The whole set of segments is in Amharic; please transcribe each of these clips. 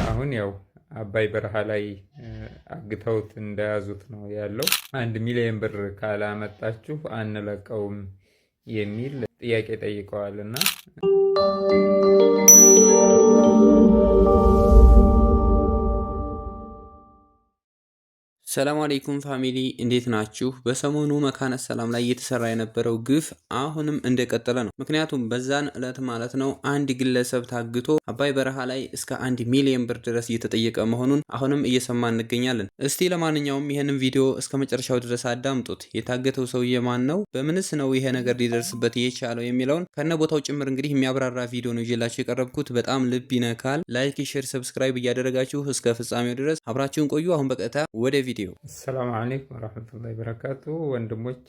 አሁን ያው አባይ በረሃ ላይ አግተውት እንደያዙት ነው ያለው። 1 ሚሊዮን ብር ካላመጣችሁ አንለቀውም የሚል ጥያቄ ጠይቀዋል እና ሰላም አለይኩም family፣ እንዴት ናችሁ? በሰሞኑ መካነ ሰላም ላይ እየተሰራ የነበረው ግፍ አሁንም እንደቀጠለ ነው። ምክንያቱም በዛን ዕለት ማለት ነው አንድ ግለሰብ ታግቶ አባይ በረሃ ላይ እስከ 1 ሚሊዮን ብር ድረስ እየተጠየቀ መሆኑን አሁንም እየሰማ እንገኛለን። እስቲ ለማንኛውም ይህንን ቪዲዮ እስከ መጨረሻው ድረስ አዳምጡት። የታገተው ሰውዬ ማን ነው? በምንስ ነው ይሄ ነገር ሊደርስበት የቻለው የሚለውን ከነ ቦታው ጭምር እንግዲህ የሚያብራራ ቪዲዮ ነው ይዤላችሁ የቀረብኩት። በጣም ልብ ይነካል። Like፣ share፣ subscribe እያደረጋችሁ እስከ ፍጻሜው ድረስ አብራችሁን ቆዩ። አሁን በቀጥታ ወደ ቪዲዮ። አሰላሙ አለይኩም ወረሕመቱላሂ በረካቱ። ወንድሞች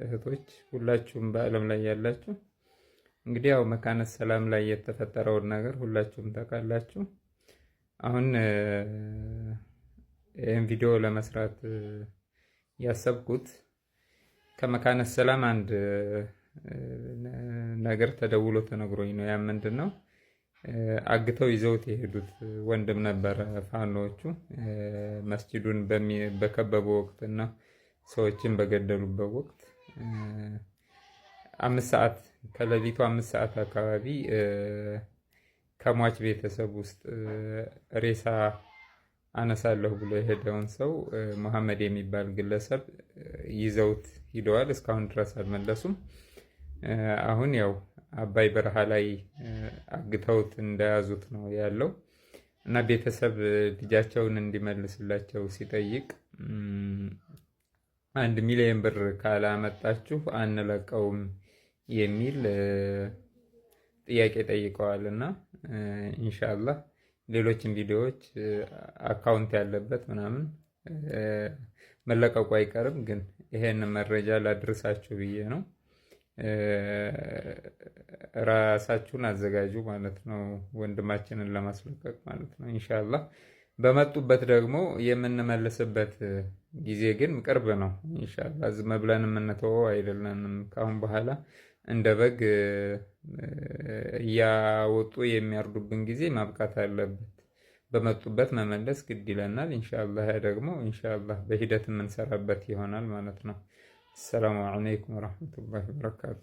እህቶች፣ ሁላችሁም በዓለም ላይ ያላችሁ እንግዲህ ያው መካነ ሰላም ላይ የተፈጠረውን ነገር ሁላችሁም ታውቃላችሁ። አሁን ይህን ቪዲዮ ለመስራት ያሰብኩት ከመካነ ሰላም አንድ ነገር ተደውሎ ተነግሮኝ ነው። ያ ምንድን ነው? አግተው ይዘውት የሄዱት ወንድም ነበረ። ፋኖዎቹ መስጂዱን በከበቡ ወቅት እና ሰዎችን በገደሉበት ወቅት 5 ሰዓት፣ ከሌሊቱ 5 ሰዓት አካባቢ ከሟች ቤተሰብ ውስጥ ሬሳ አነሳለሁ ብሎ የሄደውን ሰው መሐመድ የሚባል ግለሰብ ይዘውት ሂደዋል። እስካሁን ድረስ አልመለሱም። አሁን ያው አባይ በረሃ ላይ አግተውት እንደያዙት ነው ያለው እና ቤተሰብ ልጃቸውን እንዲመልስላቸው ሲጠይቅ 1 ሚሊዮን ብር ካላመጣችሁ አንለቀውም የሚል ጥያቄ ጠይቀዋል። እና ኢንሻአላህ ሌሎችን ቪዲዮዎች account ያለበት ምናምን መለቀቁ አይቀርም፣ ግን ይሄን መረጃ ላድርሳችሁ ብዬ ነው። ራሳችሁን አዘጋጁ ማለት ነው፣ ወንድማችንን ለማስለቀቅ ማለት ነው። ኢንሻአላህ በመጡበት ደግሞ የምንመልስበት ጊዜ ግን ቅርብ ነው። ኢንሻአላህ ዝም ብለን የምንተወው አይደለንም። ከአሁን በኋላ እንደ በግ እያወጡ የሚያርዱብን ጊዜ ማብቃት አለበት። በመጡበት መመለስ ግድ ይለናል። ኢንሻአላህ ያ ደግሞ ኢንሻአላህ በሂደት የምንሰራበት ይሆናል ማለት ነው። አሰላሙ አለይኩም ወረሕመቱላሂ ወበረካቱ።